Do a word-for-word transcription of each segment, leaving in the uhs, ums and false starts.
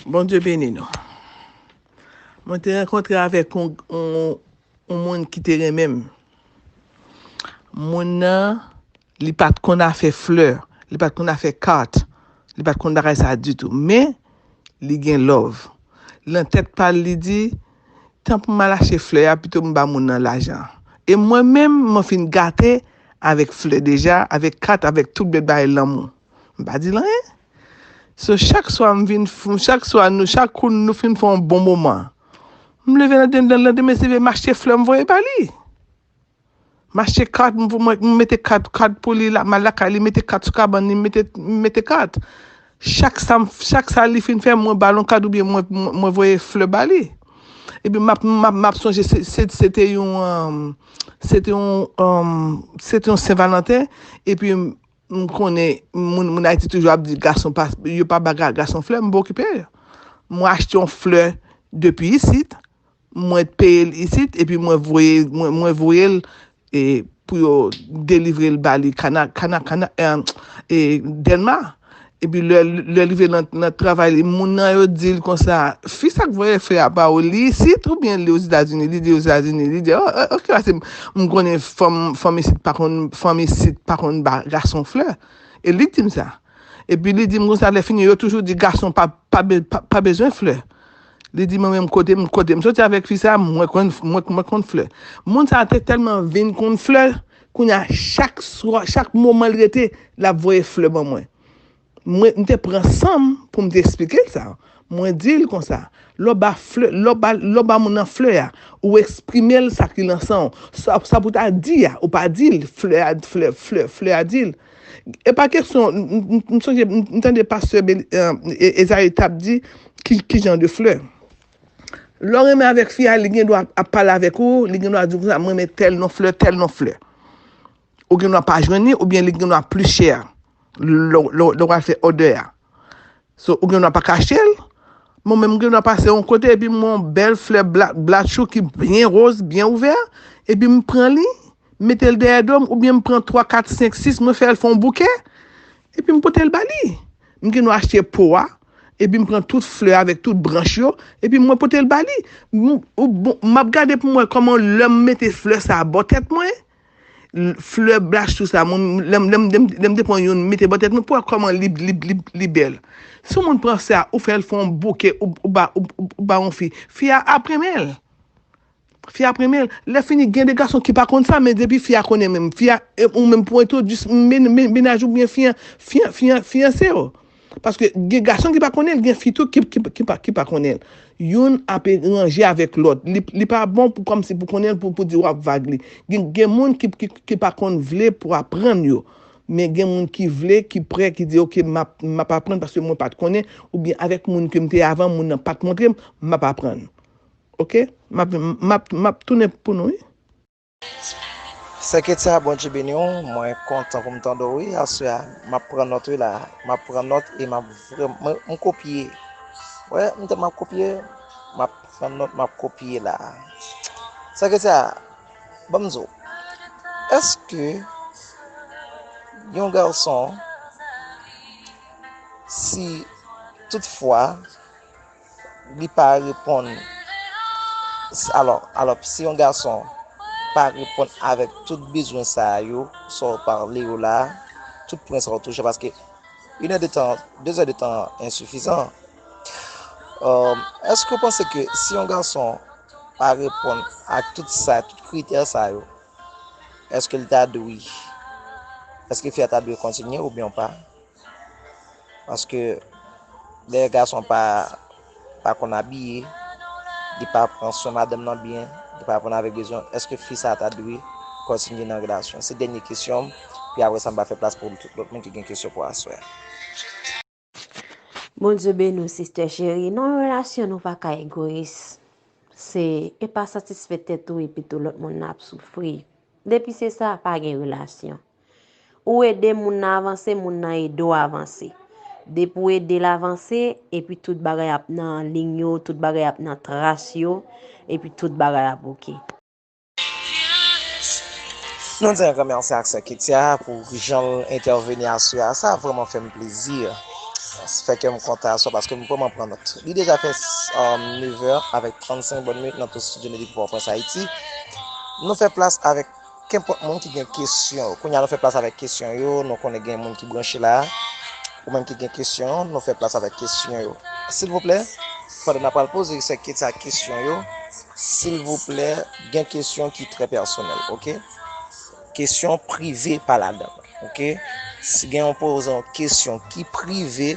Bondye beni nou. Mwen te rankontre avèk yon, yon, yon moun ki te renmen m. Moun nan, li pa t konn afè flè, li pa t konn afè kat, li pa t konn bagay sa ditou. Men, li gen love. Nan tèt pa l, li di, tan pou m al achte flè a, pito m ba moun nan lajan. E mwen menm, mwen fin gate avèk flè deja, avèk kat, avèk tout bèl bagay lanmou. M pa di l anyen. So, chak swa m vin, chak swa nou, chak kou nou fin fè yon bon moman. M leve nan, nan, nan demen, se vre, m achte flè, m voye ba li. M achte kat, m, m, m mete kat, kat pou li, la, m al lakay li, mete kat sou kabann li, m mete, m mete kat. Chak sa, m- chak sa li fin fè, mwen ba l yon kat oubyen mwen, mwen, mwen voye flè ba li. Epi m ap, m ap, m ap sonje, se, se, se te yon, um, se te yon, um, se te yon Sen Valanten, epi m konnen moun, moun Ayiti toujou ap di gason pa, yo pa ba ga- gason flè, m pa okipe. Mwen achte yon flè depi isit, mwen peye l isit, epi mwen voye, mwen, mwen voye l e, pou yo delivre l ba li, kana, kana, kana, e, e, Dèlma. Epi lè, lè l rive nan, nan travay li, moun nan yo di l konsa, fi sa k voye flè a ba ou, li isit oubyen li Ozetazini? Li di Ozetazini. Li di, oh, oh, ok, paske m konnen fanm, fanm isit pa konn, fanm isit pa konn ba gason flè. E li k di m sa. Epi li di m konsa, lè fini, yo toujou di gason pa, pa, be- pa, pa bezwen flè. Li di, mwen menm, kote m, kote m soti avèk fi sa, mwen konn, mwen, mwen konn flè. Moun sa te tèlman vin konn flè, kounye a, chak swa, chak moman l rete, l ap voye flè ban mwen. Mwen, m te pran san m pou m te esplike l sa. Mwen di l konsa, lè w ba flè, lè w ba, lè w ba moun nan flè a, ou eksprime l sa ki nan san w. Sa, sa pou ta di a, ou pa di l, flè a, flè, flè, flè a di l. E pa kesyon, m, m, m, m sonje, m, m tande pastè Bel- eh, E- Ezayi t ap di, ki, ki jan de flè. Lè w renmen avèk fi a, li gen dwa ap pale avèk ou, li gen dwa di w konsa, mwen renmen tèl non flè, tèl non flè. Ou gen dwa pa jwenn li, oubyen li gen dwa pli chè. Lè, lè, lè w al fè òdè a. So, ou gen dwa pa ka achte l. Mwen menm, m gen dwa pase yon kote, epi m wè yon bèl flè bla- blatchou ki byen woz, byen ouvè, epi m pran li, m mete l dèyè do m, oubyen m pran twa, kat, senk, sis, mwen fè l fè yon boukè, epi m pote l ba li. M gen dwa achte po a, epi m pran tout flè avèk tout branch yo, epi mwen pote l ba li. M, ou, bon, m ap gade pou m wè kòman lè m mete flè sa a bò tèt mwen, l- flè blatchou sa, mwen, lè m, lè m, lè m, lè m te pran youn, m mete bò tèt mwen, pou wè kòman li, li, li, li bèl. Si yon moun pran sa, ou fè l fè yon boukè, ou, ou ba, ou, ou, ou ba yon fi, fi a ap renmen l. Fi a ap renmen l. Lè fini, gen de gason ki pa konn sa, men depi fi a konnen menm, fi a, e, ou menm pou entwodui men- men- mennaj ou byen fiyan- fiyan- fiyan- fiyanse yo. Paske gen gason ki pa konnen l, gen fi tou ki, ki, ki, pa, ki pa konnen l. Youn ap ranje avèk lòt. Li, li pa bon pou kòmsi pou konnen l, pou, pou di w ap vag li. Gen, gen moun ki, ki, ki pa konn vle pou aprann yo. Men gen moun ki vle, ki prè, ki di, oke, m ap, m ap aprann paske mwen pa t konnen, oubyen avèk moun ke m te avan, moun nan pa t montre m, m ap aprann. Oke? M ap, m ap, m ap tounen pou nou, wi. Sè Ketia, Bondye beni w. Mwen kontan pou m tande w, wi, aswè a. M ap pran nòt, wi, la. M ap pran nòt e m ap vrèman, mwen, m kopye. Wè, m tèlman ap kopye, m ap pran nòt, m ap kopye, la. Sè Ketia, ban m di w, èske yon gason, si toutfwa li pa reponn, alò, alò, si yon gason pa reponn avèk tout bezwen sa yo, sa w pale yo la, tout pwen sa w touche, paske inè de tan, dezè de tan ensifizan. Èske w panse ke si yon gason pa reponn ak tout sa, tout kritè sa yo, èske l ta dwe, èske fi a ta dwe kontinye oubyen pa? Paske lè gason pa, pa konn abiye, li pa pran swen madanm nan byen, li pa reponn avèk bezwen, èske fi sa ta dwe kontinye nan relasyon? Se dènye kesyon m, pi apre sa m va fè plas pou tout lòt moun ki gen kesyon pou aswè a. Bondye beni w, sistè cheri. Nan yon relasyon, nou pa ka egoyis. Se, e pa satisfè tèt ou epi tou lòt moun nan ap soufri. Depi se sa, pa gen relasyon. Ou ede moun nan avanse, moun nan ede w avanse. Depi w ede l avanse, epi tout bagay ap nan liy yo, tout bagay ap nan tras yo, epi tout bagay ap oke. Nou di yon gran mèsi ak sè Ketia pou jan l entèveni aswè a. Sa vrèman fè m plezi. Sa fè kè m kontan aswè paske m vrèman pran nòt. Li deja fè, um, nèf è avèk trannsenk bòn minit nan Tou Studio Media Pòtoprens, Ayiti. Nou fè plas avèk kenpòt moun ki gen kesyon. Kounye a nou fè plas avèk kesyon yo. Nou konnen gen moun ki branche la. Ou menm ki gen kesyon, nou fè plas avèk kesyon yo. Silvouplè, pandan n ap pral poze sè Ketia kesyon yo, silvouplè, gen kesyon ki trè pèsonèl, oke? Kesyon prive pa ladan, oke? Si gen yon poze yon kesyon ki prive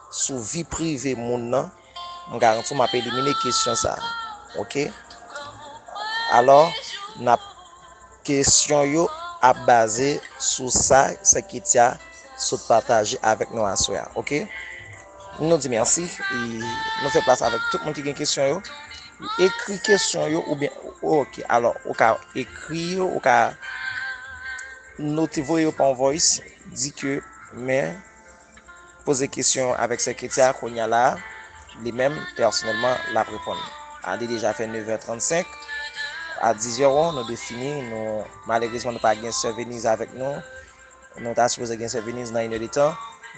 sou vi prive moun nan, m garanti w m ap elimine kesyon sa a, oke? Alò, n ap, kesyon yo ap baze sou sa sè Ketia sot pataje avèk nou aswè a, oke? Nou di mèsi, e nou fè plas avèk tout moun ki gen kesyon yo. Ekri kesyon yo oubyen, oke, alò, ou ka ekri yo, ou ka note, voye yo pa yon voice, di ke, men, poze kesyon avèk sè Ketia kounye a la, li menm, pèsonèlman, l ap reponn. A, li deja fè nèf è trannsenk, a diz è, nou defini, nou, malerezman, nou pa gen sè Veniz avèk nou. Nou ta sipoze gen sè Veniz nan inèdetan,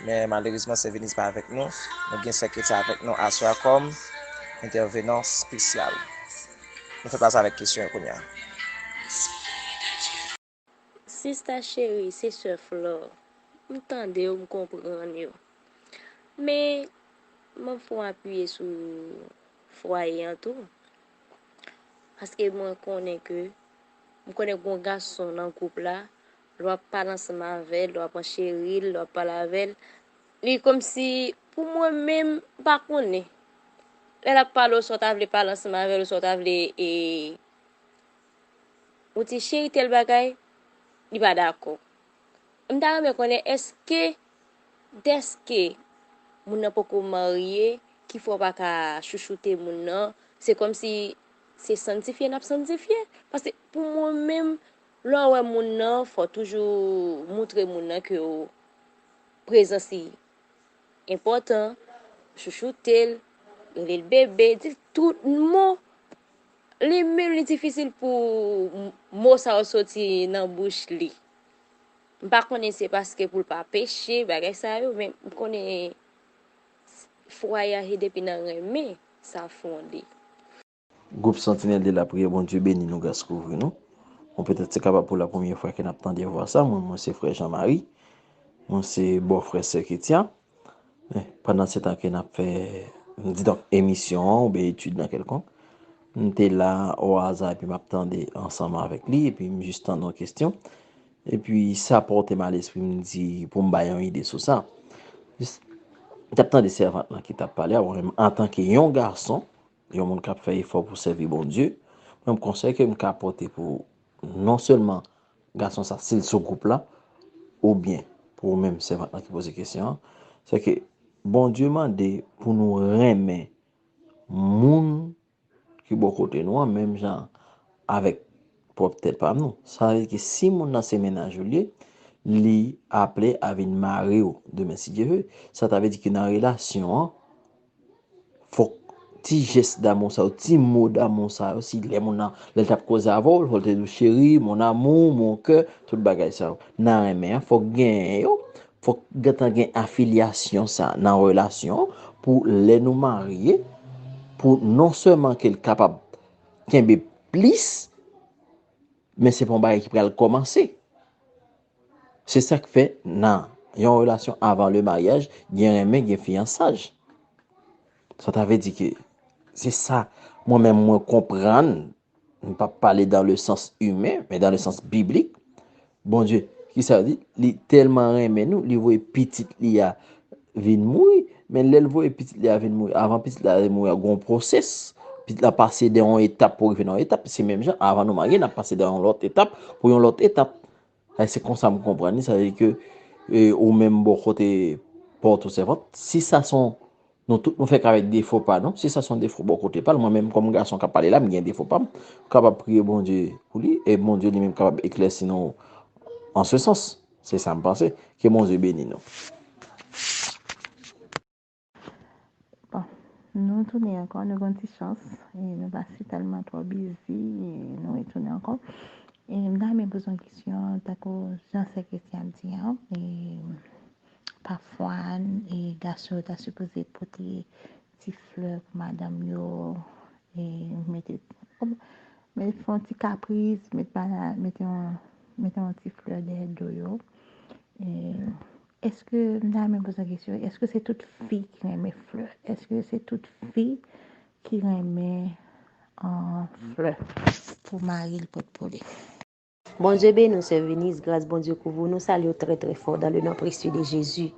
men malerezman, sè Veniz pa avèk nou. Nou gen sè Ketia avèk nou aswè a kòm entèvenan espesyal. Nou fè plas avèk kesyon yo kounye a. Sista cheri, se sè Flò. M tande w, m konprann yo. Men, m ap fè w apiye sou fwaye an tou. Paske mwen konnen ke, m konnen gen yon gason nan gwoup la, lè w ap pale ansanm avè l, lè w ap ancheri l, lè w ap pale avè l, li kòmsi, pou mwen menm, m pa konnen. Lè l ap pale, oswa w ta vle pale ansanm avè l, oswa w ta vle, e, ou di, cheri, tèl bagay, li pa dakò. M ta renmen konnen, èske, dèske moun nan poko marye, ki fè w pa ka chouchoute moun nan, se kòmsi se santifye n ap santifye? Paske pou mwen menm, lè w wè moun nan, fò w toujou moutre moun nan ke w prezans li enpòtan, chouchoute l, rele l bebe, di l tout mo. Li menm, li difisil pou mo sa yo soti nan bouch li. M pa konnen se paske pou l pa peche, bagay sa yo, men m konnen fwaye a se depi nan renmen sa fonde. Gwoup Santinèl de Lapriyè, Bondye beni nou, gras kouvri nou. Bon, petèt se kapab pou la premyè fwa ke n ap tande vwa sa. Mwen, mwen se frè Jean Marie. Mwen se bò frè sè Ketia. Men, pandan se tan ke n ap fè, m di donk, emisyon an oubyen etid nan kèlkonk, m te la o aza epi m ap tande ansanm avèk li, epi m jis tande yon kesyon. Epi sa pòte m a lespri, m di pou m bay yon ide sou sa. Jis, m t ap tande sèvant lan ki t ap pale a, mwen menm antanke yon gason, yon moun k ap fè efò pou sèvi Bondye, mwen, konsèy ke m ka pote pou non sèlman gason sa, si l sou gwoup la, oubyen pou ou menm sèvant lan ki poze kesyon an, se ke Bondye mande pou nou renmen moun ki bò kote nou an, menm jan avèk pwòp tèt pa nou. Sa vle di ke si moun nan se mennaj ou l ye, li aple a vin mari w demen, si Dye vle. Sa ta vle di ke nan relasyon an, fòk ti jès damou sa yo, ti mo damou sa yo, si lè moun nan, lè l t ap koze avè w, fò l te di w cheri, mon amour, mon cœur, tout bagay sa yo. Nan renmen an, fòk genyen yo, fòk gentan gen afilyasyon sa nan relasyon an, pou lè nou marye, pou non sèlman ke l kapab kenbe plis, men se pa yon bagay ki pral kòmanse. Se sa k fè nan yon relasyon avan le maryaj, gen renmen, gen fiyansaj. Sa ta vle di ke se sa, mwen menm, mwen konprann, m p ap pale dans le sens humain, men dans le sens biblik. Bondye, ki sa l di? Li tèlman renmen nou, li voye pitit li a vin mouri. Men lè l voye pitit li a vin mouri, avan pitit la vin mouri a, gen yon pwosès. Pitit la pase de yon etap pou rive nan yon etap. Se menm jan, avan nou marye, n ap pase de yon lòt etap pou yon lòt etap. Sa se konsa m konprann li, sa vle di ke, e, ou menm bò kote pa w tou sèvant, si sa se yon, nou tout nou fèk avèk defo pa nou, si sa se yon defo bò kote pa l, mwen menm kòm gason k ap pale la, m gen defo pa m, m kapab priye Bondye pou li, e Bondye li menm kapab eklèsi nou an se sans. Se sa m panse. Ke Bondye beni nou. Bon, nou tounen ankò, nou gen yon ti chans, e nou pa si tèlman twò bizi, e nou retounen ankò. E m ta renmen poze yon kesyon, tankou jan sè Ketia ap di an, e pafwa, e gason yo ta sipoze pote ti flè pou madanm yo, e mete, men fè yon ti kapris, met bana-, mete yon, mete yon ti flè dèyè do yo. E, èske, m ta renmen poze yon kesyon, èske se tout fi ki renmen flè? Èske se tout fi ki renmen, ah, flè pou mari l pot pou li? Bondye beni w, sè Venise. Gras Bondye kouvri w. Nou salye w trè, trè fò dans le nom précieux de Jésus.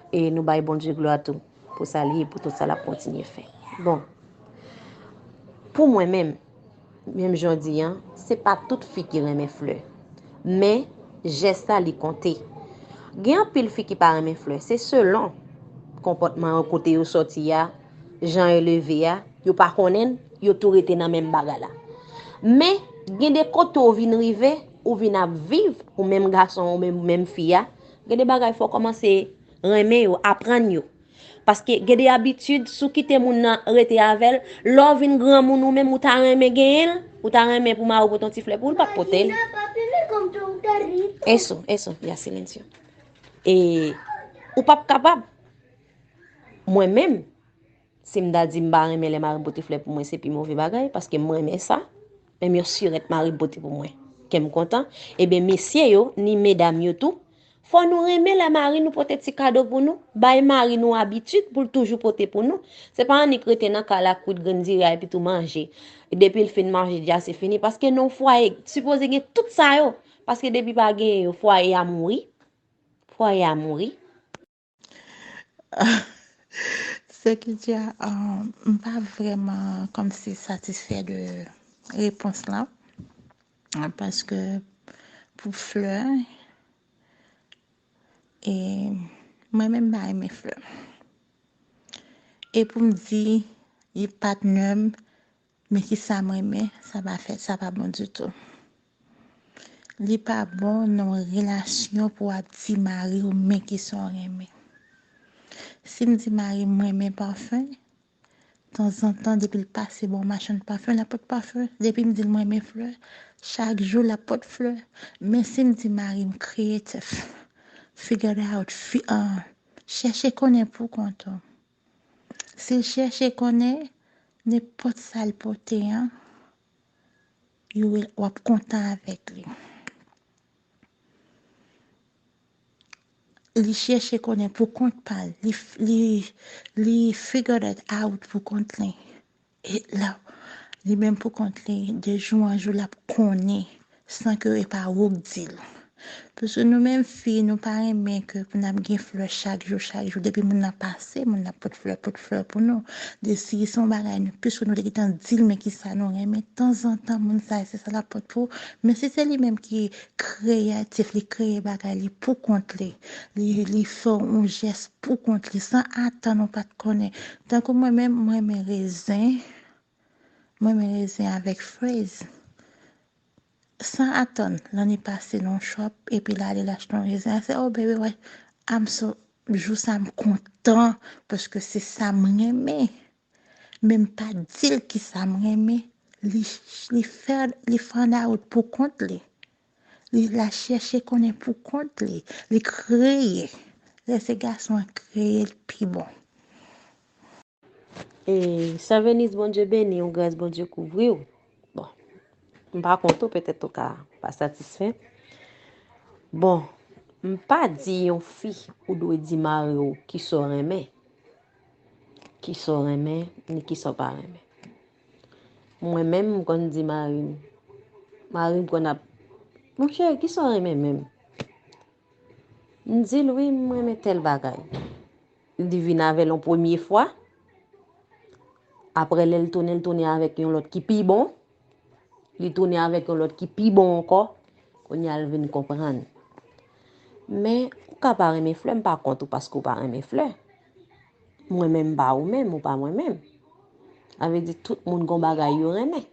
E nou bay Bondye glwa tou pou sa li ye, pou tout sa l ap kontinye fè. Bon, pou mwen menm, menm jan w di an, se pa tout fi ki renmen flè. Men, jès la, li konte. Gen anpil fi ki pa renmen flè. Se selon konpòtman yo, kote yo sòti a, jan yo leve a, yo pa konnen l, yo tou rete nan menm bagay la. Men, gen de kote w vin rive, ou vin ap viv, ou menm gason, ou menm, menm fi a, gen de bagay fò w kòmanse renmen yo, aprann yo. Paske gen de abitid, si w kite moun nan rete avè l, lè w vin granmoun ou menm, ou ta renmen genyen l, ou ta renmen pou mari w pote yon ti flè pou ou, l p ap pote l. Eso, eso, ya silencio. E ou p ap kapab. Mwen menm, si m ta di m pa renmen lè mari m pote flè pou mwen, se pi move bagay, paske m renmen sa. Menm yon sirèt mari m pote pou mwen, kè m kontan. Ebyen, mesye yo, ni medam yo tou, fò nou renmen lè mari nou pote ti kado pou nou, bay mari nou abitid pou l toujou pote pou nou. Se pa annik rete nan kay la kwit grenn diri a epi tou manje. Depi l fin manje, dja se fini. Paske nan yon fwaye, sipoze gen tout sa yo. Paske depi pa genyen yo, fwaye a mouri. Fwaye a mouri. Sè Kitia, ah, m pa vrèman kòmsi satisfè de repons la. Paske pou flè, e mwen menm m pa renmen flè. E pou m di, li patnè m, men kisa m renmen, sa pa fèt, sa pa bon ditou. Li pa bon nan yon relasyon pou w ap di mari w men kisa w renmen. Si m di mari m, m renmen pafen, tanzantan, depi l pase bò machann pafen, l ap pot pafen. Depi m di l m renmen flè, chak jou l ap pot flè. Men si m di mari m creative, figure it out, fi, ah, chèche konnen pou kont ou. Si l chèche konnen, nenpòt sa l pote an, you will, w ap kontan avèk li. Li chèche konnen pou kont pa l, li, li, li figure that out pou kont li. E la, li menm pou kont li, de jou an jou, l ap konnen, san ke e pa ou k di l. Paske nou menm fi, nou pa renmen ke pou n ap gen flè chak jou, chak jou. Depi moun nan pase, moun nan pot flè, pot flè pou nou. De si se yon bagay nou, piske nou te gentan di l, men kisa nou renmen, tanzantan, moun sa, se sa l ap pot pou ou. Men si se li menm ki kreyatif, li kreye bagay li pou kont li, li, li fè yon jès pou kont li, san atann ou pa t konnen. Tankou mwen menm, mwen renmen rezen, mwen renmen rezen avèk frèz. San atann, lane pase nan yon shop, epi l ale l achte yon rezen. I say, "Oh, baby, what?" I'm so, jou sa m kontan, paske se sa m renmen. Men m pa di l kisa m renmen. Li, li fè, li find out pou kont li. Li la chèche konnen pou kont li. Li kreye. Lè se gason an kreye, l pi bon. E sè Venise, Bondye beni w, gras Bondye kouvri w. Bon, m pa kont ou, petèt ou ka pa satisfè. Bon, m pa di yon fi ou dwe di mari w kisa w renmen. Kisa w renmen, ni kisa w pa renmen. Mwen menm, m konn di mari m, mari m konn ap, "Monchè, kisa w renmen menm?" M di l, "Wi, m renmen tèl bagay." Li vin avè l yon premye fwa. Apre, lè l tounen, l tounen avèk yon lòt ki pi bon. Li tounen avèk yon lòt ki pi bon ankò. Kounye a, l vin konprann. Men, ou ka pa renmen flè, m pa kont ou paske ou pa renmen flè. Mwen menm, m pa ou menm, ou pa mwen menm. Sa vle di, tout moun gon bagay yo renmen.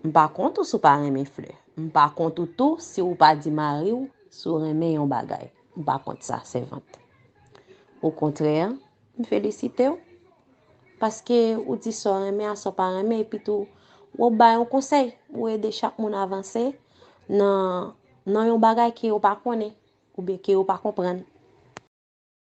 M pa kont ou si w pa renmen flè. M pa kont ou tou si w pa di mari w si w renmen yon bagay. M pa kont sa, sèvant. Okontrè, m felisite w. Paske ou di sa w renmen a sa w pa renmen, epi tou, w ap bay yon konsèy, ou ede chak moun avanse nan, nan yon bagay ke yo pa konnen. oubyen ke yo pa konprann.